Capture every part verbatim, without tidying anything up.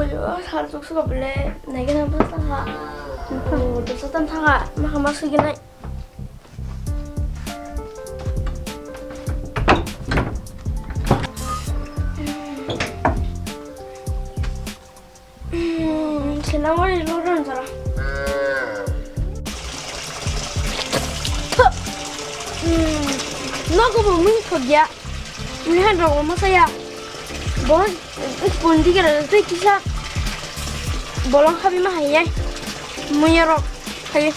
Ayo, sar tuk suka bele, naikhe na bwsa ha. Oh, dosa tam thanga, ma hama sugi nai. Hmm, senang wari lo ron jara. Hmm, nogo bo mui khogya. Mui han rok mo saya. Bon, spoon di kera tei kisa bolong khabi ma hai yai. Mui rok hai.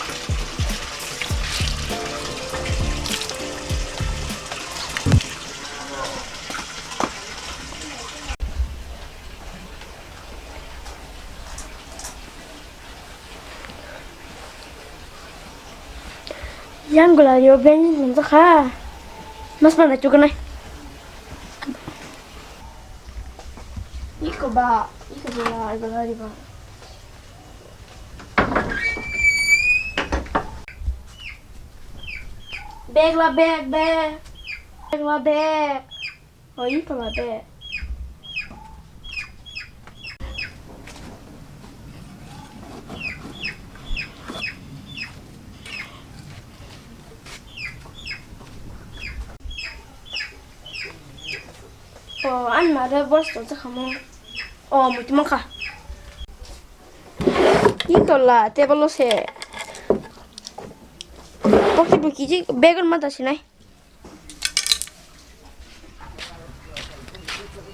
Yang gula yo ben nang kha. Mas mana chukanai. Iko ba, iko ba, iko ba, iko ba. Bag la bag, bag. Bag la bag. Oh, iko la bag. Oh, ani mare boss to jakhamu. Oh, muitu mankha. Iko la table lo se. Boki buki ji begon mata sinai.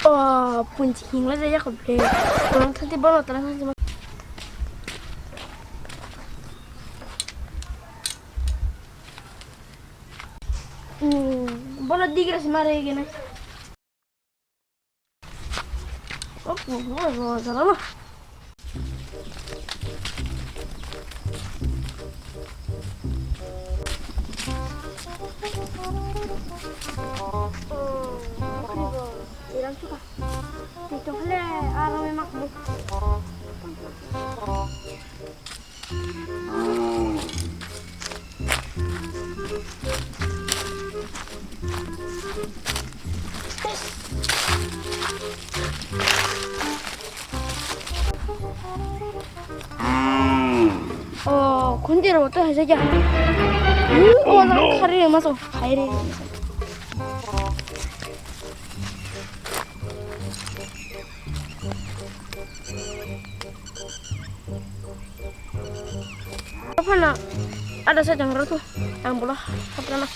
Oh, punchi hingla jaya ko bre. Tolong thati bono tolong thati. Hmm, bono digra si mare gene. Oh, oh, oh, oh, oh, oh. Oh, oh, oh, oh. Irang suka. Tiktok le, arang memang. Oh, khunjero to haja kya? Hmm, oh, no. Khare ma so, khaire. Phano ada sa jang ratu ang bola hapna.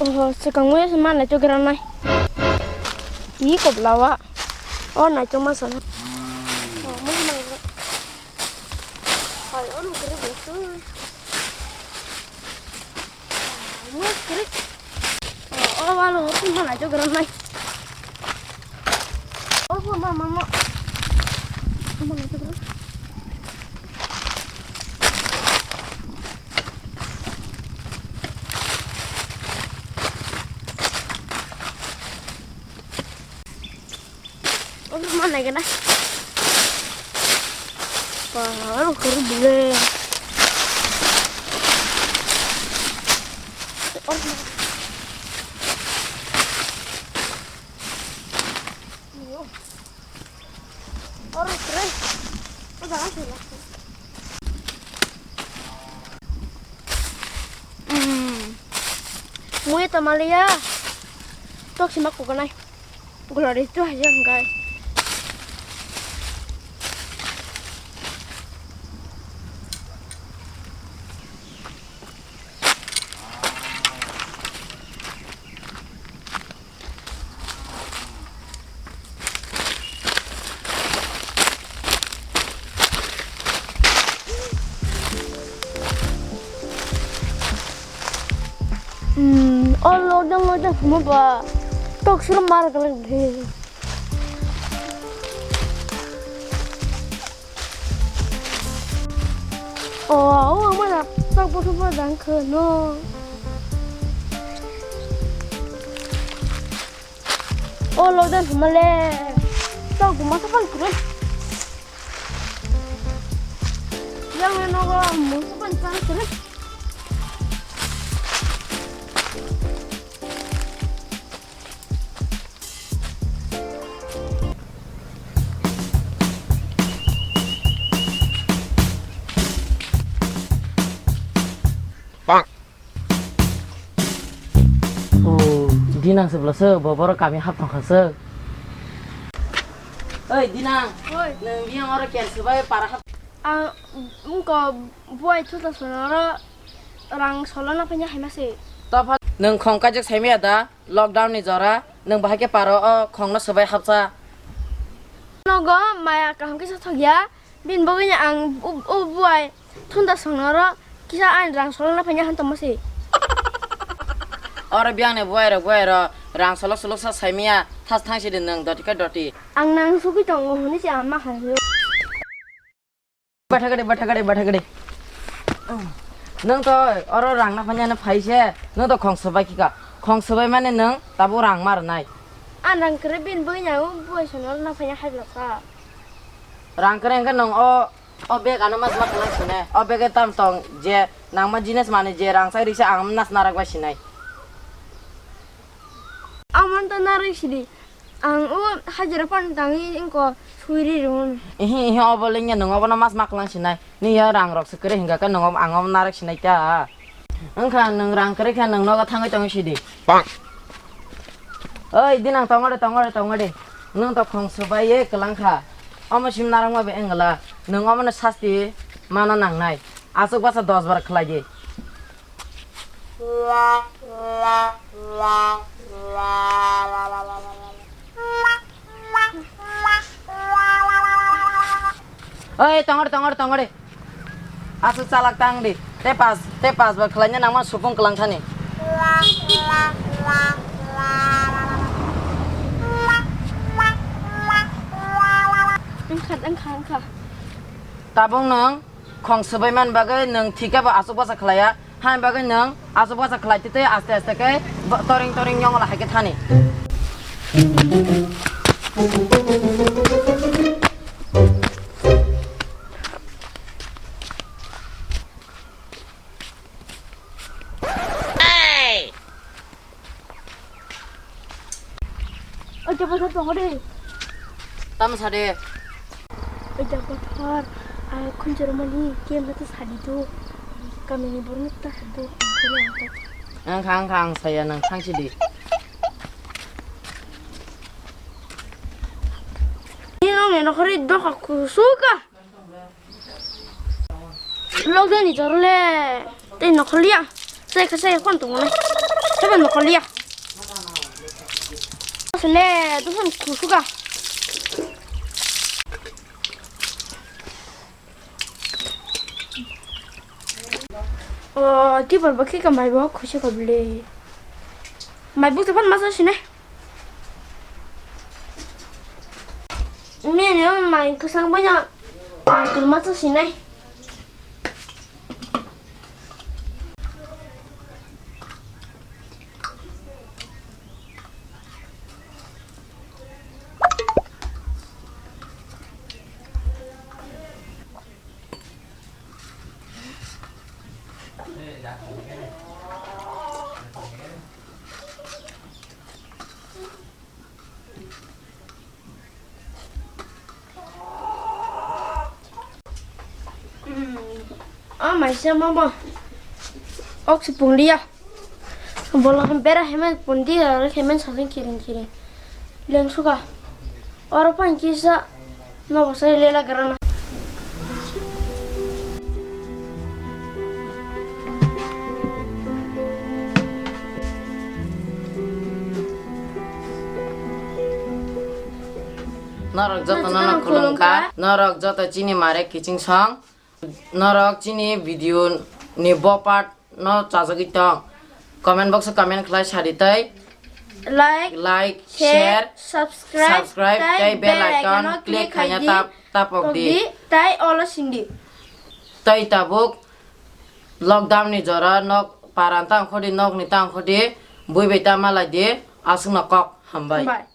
Oho, swkang mui se ma naitok gra nai. Ih, kobla wa. O naitok ma sana. Oh, mui ma naitok. Hai, o naitok gra nai. Mui krik. Oh, oh, walo, mui ma naitok gra nai. Oh, mama, mama. Mama, itu terus. Oh, mana kena? Wah, lu keren boleh. Oh, mui tamalia tok sima kukanai. Glory tu haja hingkai. Hmm, oh, lockdown, lockdown, semua ba. Tok suruh marah kalau gede. Oh, oh, mana tak bosan bosan dangke no. O lockdown hwnmale. Tau guma sa pang kuru. Yang nogo musa pang kuru. O, Dinang se bwlasa bo borok kami hap tongkha se. Oi, Dinang. Oi. Nwng biyang oro ker swbai para hap. Ang wngkha buai thuta sonoro rang solo na phanya haima se. Topha nwng khong kajak saimaya da? Lockdown ni jora, nwng bahai khe paro o khongno swbai hapsa. Nogo maya kaham kisa thokya, bini bagwi ang u, u buai thunda songnoro kisa ani rang solokna phanya han tongma se. Oro biyang ni buai rok, buai rok rang solok solok sa saimaya, thas thang sidi nwng doti khe doti. Ang nang sugwi tongo hwnwi se ama hai. Bathagade, bathagade, bathagade. Nwng to oro rang na phanya na phai se, nwng to khong swbai khika. Khong swbai mane nwng tabuk rang mar nai. Ang rang kwrwi bini bwino buai sono na phanya hai bwlasa. Rang kwrwi hwnkhe nwng o, o bag ano mas ma kwlai sine. O bag e tam tong je nangma jinis mane je rang sai rikse ang nas narak bai sinai. Amon to narak sidi. Ang o hajira pan tangwi ingko suiri rung. Ihi, ihi, obo lengya nwng obono mas maklang sinai. Ni ya rang rok se kwrwi hinga khe nwng ang obo narek sinai ta. Wngkha nwng rang kwrwi khe nwng nogo thangwi tongwi sidi. Oi, Dinang tongode, tongode, tongode. Nwng to khong swbai ye kwlang kha. Omo sim narang ma be engla. Nwng omono sasti mana nangnai. Aswk basa dos bar khlai di. Oi, tongor, tongor, tongor. Aswk chalak tang di. Te pas, te pas ba khlaina nangma supung kwlang thani. Wngkha, wngkha, wngkha. Tabung nwng khong swbai man bagwi nwng thik khe bo aswk bwsa khlaiya. Haini bagwi nwng aswk bwsa khlai twi twi aste aste khe bo toring toring yongla hai khe thani. Oja bothor tongo de. Tamo sade. Oja bothor, ah, khunjoro mani kemna ta sadi do. Kamini borok ta sadi do. Ang kha, ang kha, ang saya nang thang sidi. Ni nong ni nokhori doka kusuka. Lockdown ni jor le tei nokhorliya. Sai kha sai khon tongo nai. Sabo nokhorliya. Asle dusun kusuka. O, tibor bo khika mai bo khusi ko bile. Mai buk tepan masa sine. Mene mai kwsang boya mai kwlma cha sinai. O maisa mama. Ok si punglia. Bola bera hemen pundi aro hemen saling kiring kiring. Leng suka. Oro pan kisa. No bosai lela garana. Norok joto no khulumkha. Norok joto chini mare kiching song. Norok chini video ni bo part no chajagwi tong. Comment box o comment khlai sadi tei like, like, share, share, subscribe, subscribe tei tei bell bell icon icon o click click khaina khaidi tap, tapok di. Di, tei olo sindi. Tei tabuk lockdown ni jora nok paran tang khodi, nok ni tang khodi, bui bai tama lai di, aswk no kok hambai. Hambai.